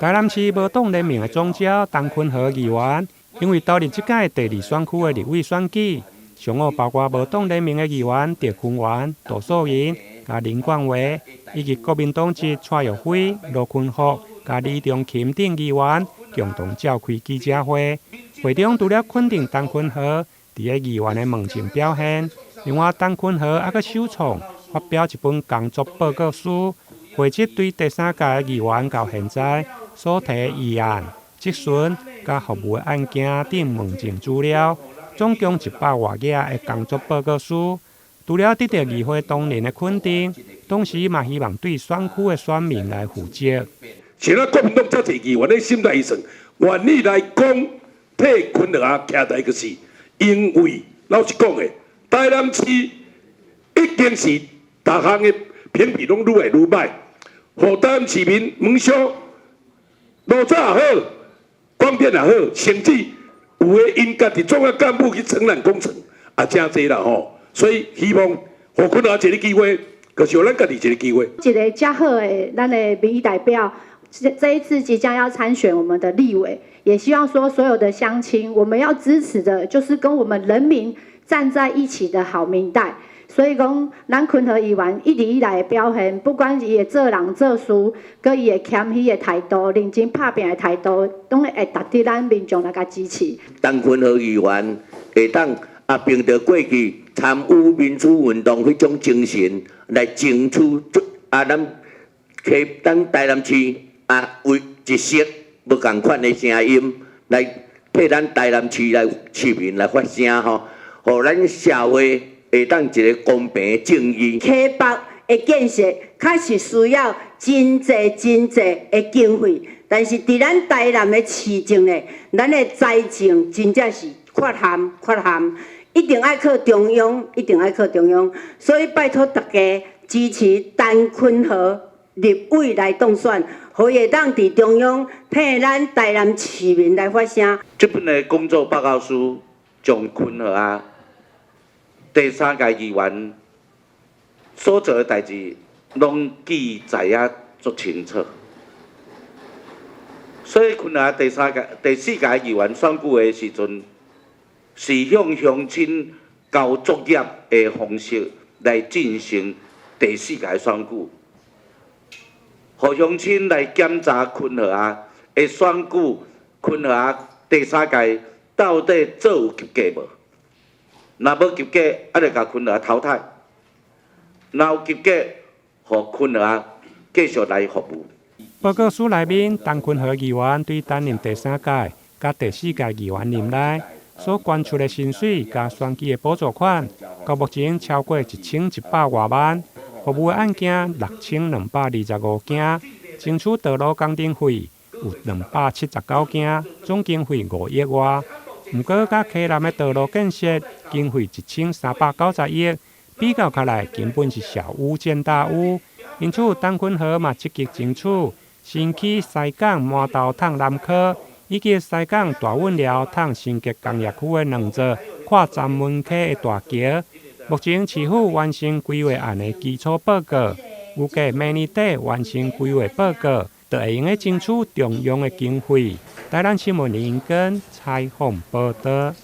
台南市無黨聯盟的總召陳坤和議員，因為投入這屆第二選區的立委選舉，上午包括無黨聯盟的議員鄭坤元、杜素仁、佮林冠華，以及國民黨籍蔡玉輝、羅坤福、佮李中琴等議員共同召開記者會。會中除了肯定陳坤和佇个議員的問政表現，另外陳坤和猶閣首創發表一本工作報告書，匯集對第三屆議員到現在所提議案、質詢、佮服務案件等問政資料，總共100外頁的工作報告書。除了得著議會同仁的肯定，同時嘛希望對選區的選民來負責。像咱國民黨遮濟議員咧心內算，願意來講替昆和埒台就是，因為老實講的，台南市已經是逐項的評比攏愈來愈䆀，予台南市民蒙羞，路早也好，廣電也好，甚至有的𪜶家己重要幹部去承攬工程，也誠濟啦吼。所以希望予昆和一個機會，就是予咱家己一個機會。一个遮好的咱的民意代表，這一次即將要參選我們的立委，也希望說所有的鄉親，我們要支持的，就是跟我們人民站在一起的好民代。所以講，咱坤和議員一直以來的表現，不管伊的做人做事，閣伊的謙虛的態度、認真拍拚的態度，攏會值得咱民眾來共支持。陳坤和議員會當啊，憑著過去參與民主運動彼種精神來爭取啊，咱溪咱台南市啊，為一席無仝款的聲音，來替咱台南市來市民來發聲吼，予咱社會會當一个公平正義。溪北的建設確實需要真濟真濟的經費，但是佇咱台南的市政呢，咱的財政真正是缺陷缺陷，一定愛靠中央，一定愛靠中央，所以拜託大家支持陳坤和立委來當選，予伊會當佇中央替咱台南市民來發聲。這份的工作報告書將坤和啊第三屆議員所做的代誌，攏記載啊足清楚。所以坤和第三屆、第四屆議員選舉的時陣，是向鄉親交作業的方式來進行第四屆選舉，予鄉親來檢查坤和啊的選舉，坤和啊第三屆到底做有及格無？若無及格，啊就共坤和淘汰；若有及格，予坤和啊繼續來服務。報告書內面，陳坤和議員對擔任第三屆佮第四屆議員任內所捐出的薪水佮選舉的補助款，到目前超過1100外萬，服務的案件6225件，爭取道路工程費有279件，總經費5億外。毋過，佮溪南的道路建設經費1390億，比較起來根本是小巫見大巫。因此，陳坤和嘛積極爭取新起西港饅頭桶南科，以及西港大韻寮通新竹工業區的兩座跨三門溪的大橋。目前市府完成規劃案的基礎報告，預計明年底完成規劃報告，就會用得爭取中央的經費。台南新聞林根採訪報導。